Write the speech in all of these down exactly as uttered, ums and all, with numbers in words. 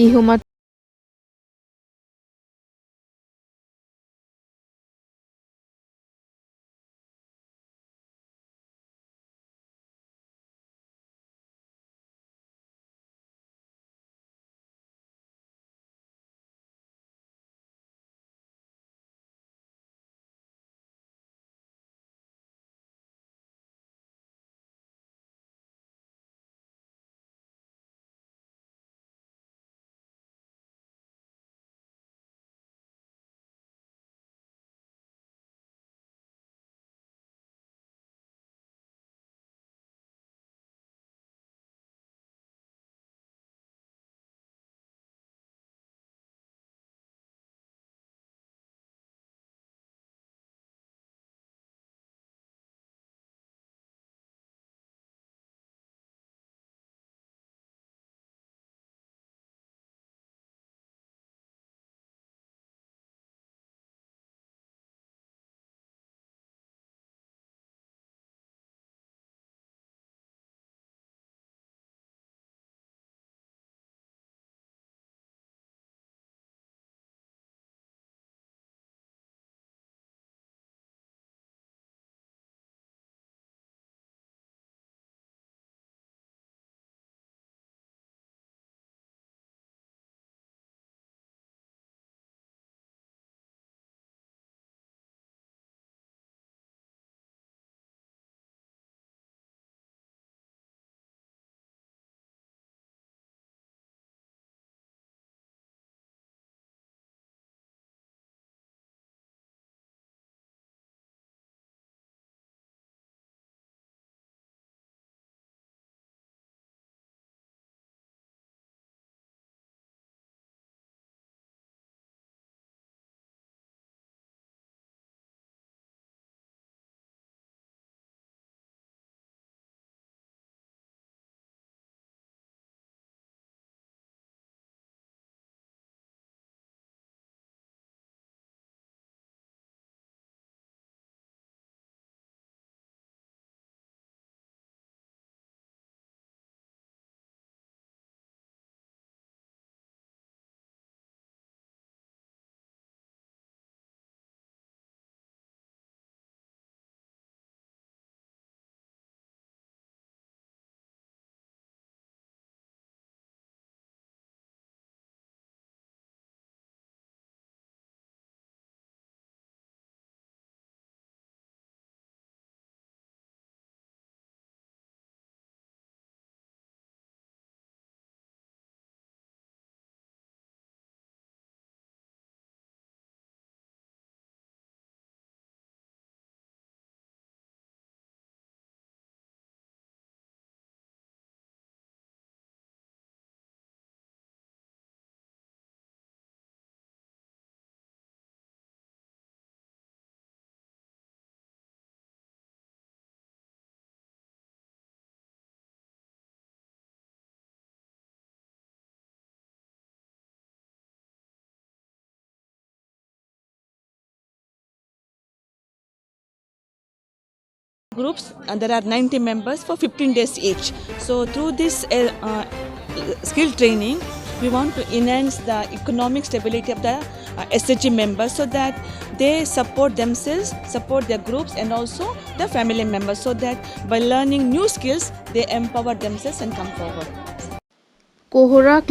Ihuma groups, and there are ninety members for fifteen days each. So through this uh, uh, skill training, we want to enhance the economic stability of the uh, S H G members so that they support themselves, support their groups, and also the family members, so that by learning new skills, they empower themselves and come forward. Kohora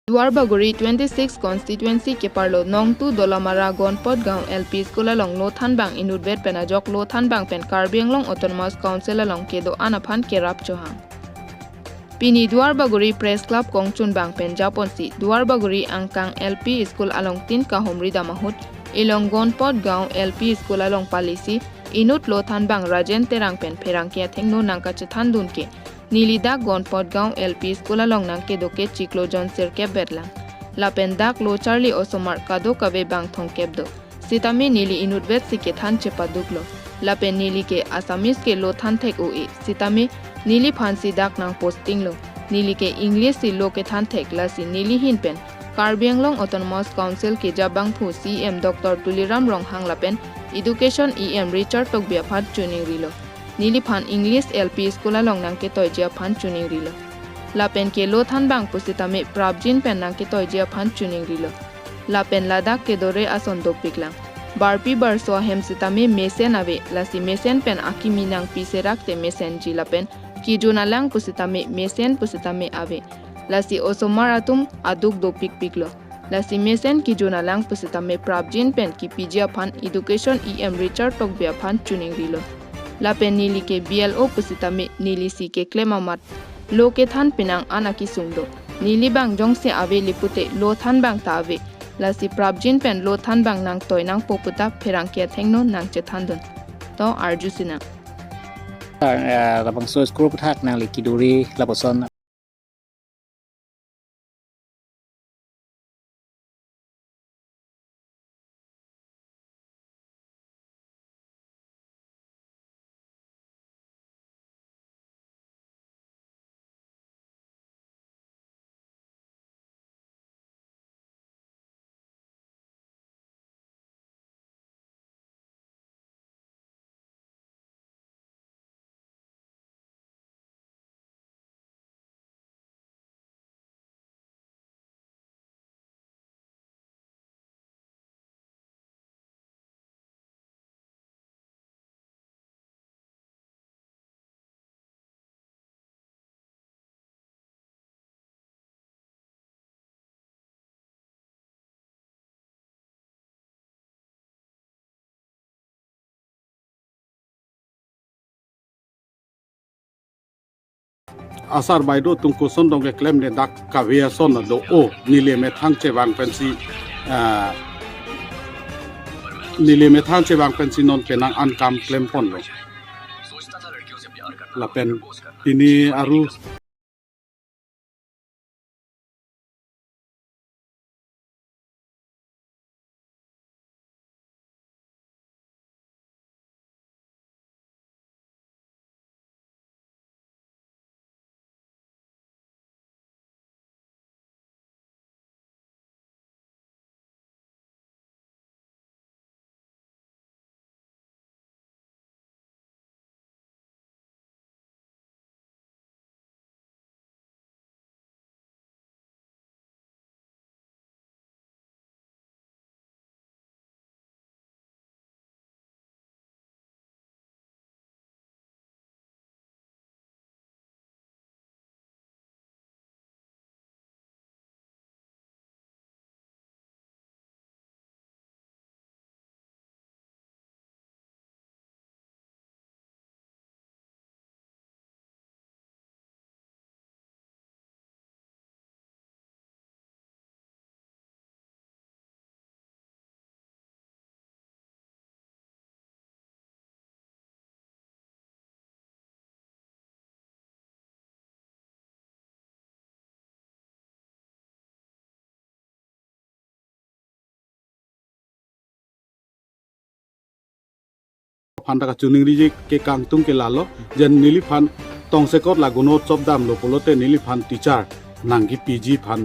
Duarbagori twenty-six constituency keparlo Nongtu Dolamara Gonpot Gaon L P School along lothan bang inutvet pen ajok lothan bang pen Karbi Anglong Autonomous Council along kedo-an aphan kerap chohang. Pini Duarbagori Press Club kongchun bang pen japonsi Duarbagori angkang L P School along tin kahumri dam ahut, ilong Gonpot Gaon L P School along palisi inut lothan bang Rajen Terang pen pherangke athengno nangkachethan dun ke, neli dak Gonpot Gaon L P School along nangkedo ke chiklo jon sirkep vetlang. Lapen dak lo charli osomar kadokave bang thomkep do. Sitame neli inutvet si kethan chepaduklo. Lapen neli ke Assamese ke lothan thek-o-e. Sitame neliphan si dak nang posting lo. Neli ke English si lo kethan thek, lasi neli ahin pen Karbi Anglong Autonomous Council keja bangphu C E M Doctor Tuliram Ronghang lapen Education E M Richard Tokbi aphan choningrilo. Neliphan English L P School along nangketoiji aphan choningrilo. Lapen ke lothan bang pusitame prapjin pen nangketoiji aphan choningrilo. Lapen ladak kedore ason dopiklang. Barpi barso ahem sitame mesen ave, lasi mesen pen akimi nangpi serak te mesenji lapen kejun alang pusitame mesen pusitame ave. Lasi osomar atum aduk dopikpiklo. Lasi mesen kejun alang pusitame prapjin pen kepiji aphan Education E M Richard Tokbi aphan choningrilo. Lapen neli ke B L O pusitame neli si keklem amat lo kethan penang an akesung do. Neli bang jongsi ave le pute lothan bang ta ave. Lasi prapjin pen lothan bang nangtoi nangpo puta pherangke athengno nangchethan dun. To arju sinang. Ah, labangso school aputhak nangli kedore lapuson. Asar baido tung koson dong keklem ne dak kave ason do-o, neli methang chevang pensi, ah, neli methang chevang pensi non penang an kam klemponlo. Lapen pini aru Aphan ta kachoningriji ke kangtung ke lalo, jen neliphan tongsekot la gunot chop damlo pulote neliphan teacher nangkepiji aphan